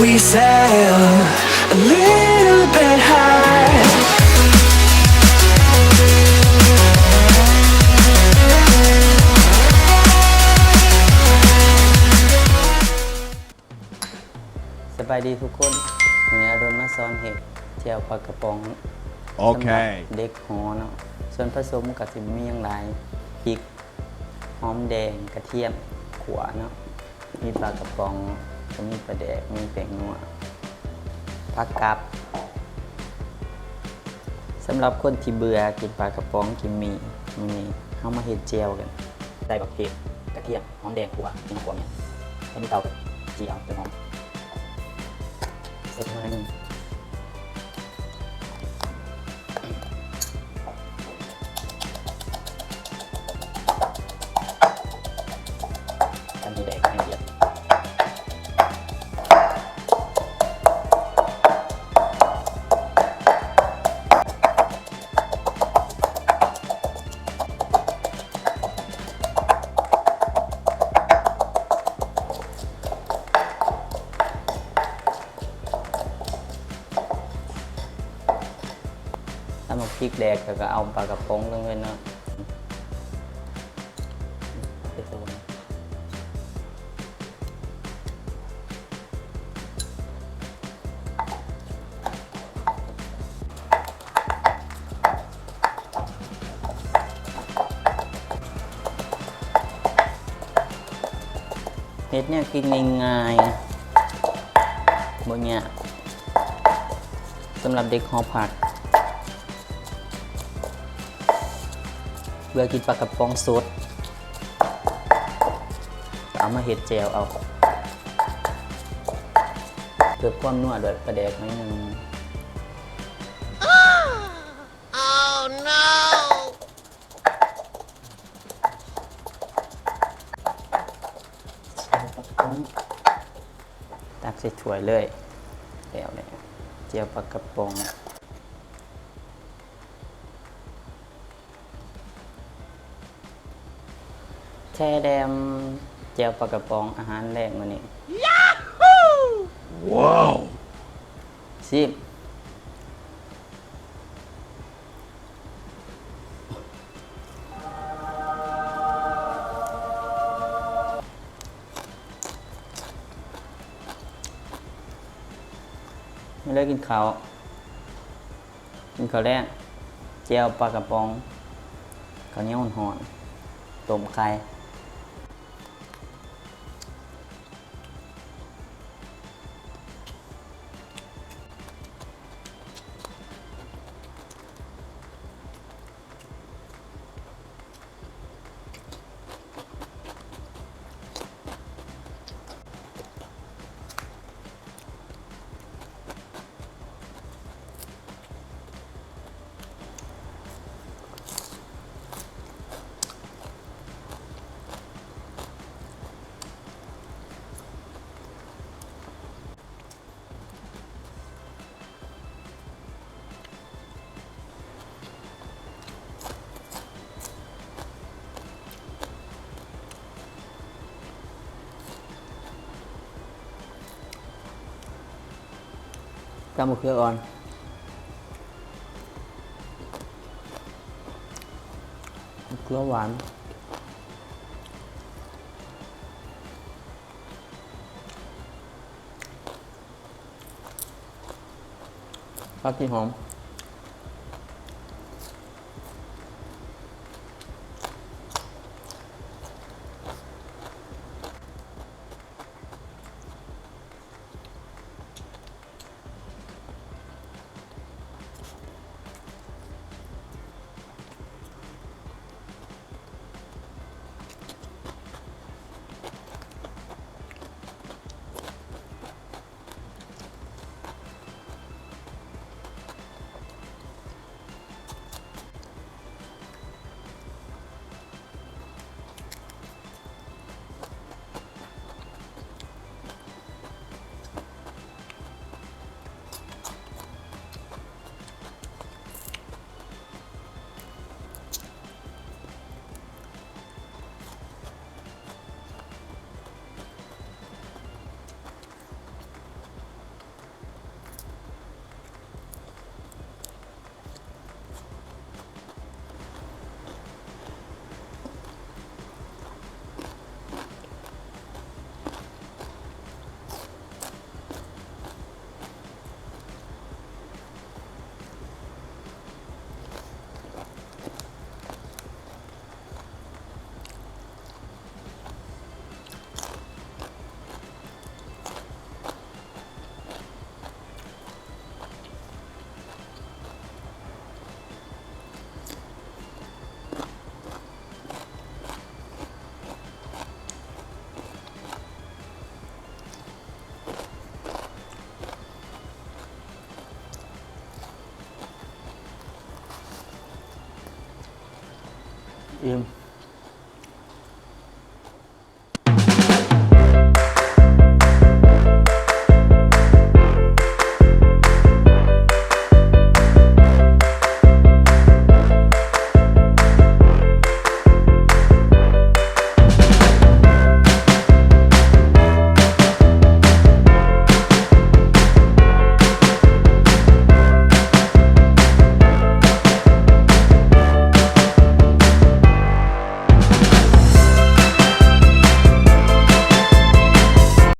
We sail a little bit high. ສະບາຍດີທຸກຄົນ, ມື້ນີ້ອາດົນມາສອນເຮັດແຈ່ວປາກະປ໋ອງ ໂອເຄ ສຳລັບເດັກຫໍເນາະ. ສ່ວນປະສົມກໍຊິມີຫຍັງຫຼາຍ, ພິກ, ຫອມແດງ, ກະທຽມ, ຂົ້ວເນາະ, ມີປາກະປ໋ອງ, ກໍມີປາແດກ, ມີແປ້ງນົວ, ຜັກກັບ. ສຳລັບຄົນທີ່ເບື່ອກິນປາກະປ໋ອງ, ກິນໝີ່, ມື້ນີ້ເຮົາມາເຮັດແຈ່ວກັນ. ໃສ່ບັກເຜັດ, ກະທຽມ, ຫອມແດງ, ຂົ້ວ, ມີໝາກຂົ້ວແມ່ນ, ໃສ່ນ້ຳເຕົ້າ, ຈີ່ເອົາຈົນຫອມ. ໃສ່ປະມານໜຶ່ງ. ກັນໃຫ້ແດກໃຫ້ລະອຽດ. ຕຳບັກພິກແດກ ແລ້ວກໍເອົາປາກະປ໋ອງລົງເລີຍເນາະ. ເຮັດແນວກິນງ່າຍໆ ບໍ່ຍາກ ສຳລັບເດັກຫໍພັກ. ເບື່ອກິນປາກະປ໋ອງສົດ ເອົາມາເຮັດແຈ່ວເອົາ. ເພີ່ມຄວາມນົວດ້ວຍປາແດກໜ້ອຍໜຶ່ງ. Oh no! ຕັກໃສ່ຖ້ວຍເລີຍ. ແລ້ວແຫຼະ ແຈ່ວປາກະປ໋ອງ. ແທ້ແດມ ແຈ່ວປາກະປ໋ອງ ອາຫານແລງມື້ນີ້. ວ້າວ ຊີມ. ມາເລີຍກິນເຂົ້າ. ກິນເຂົ້າແລງ ແຈ່ວປາກະປ໋ອງ ເຂົ້າໜຽວຮ້ອນໆ ຕົ້ມໄຂ່. ຕຳບັກເຂືອອ່ອນ ເຂືອຫວານ. ຜັກຊີຫອມ. ຕ ຕື່ມ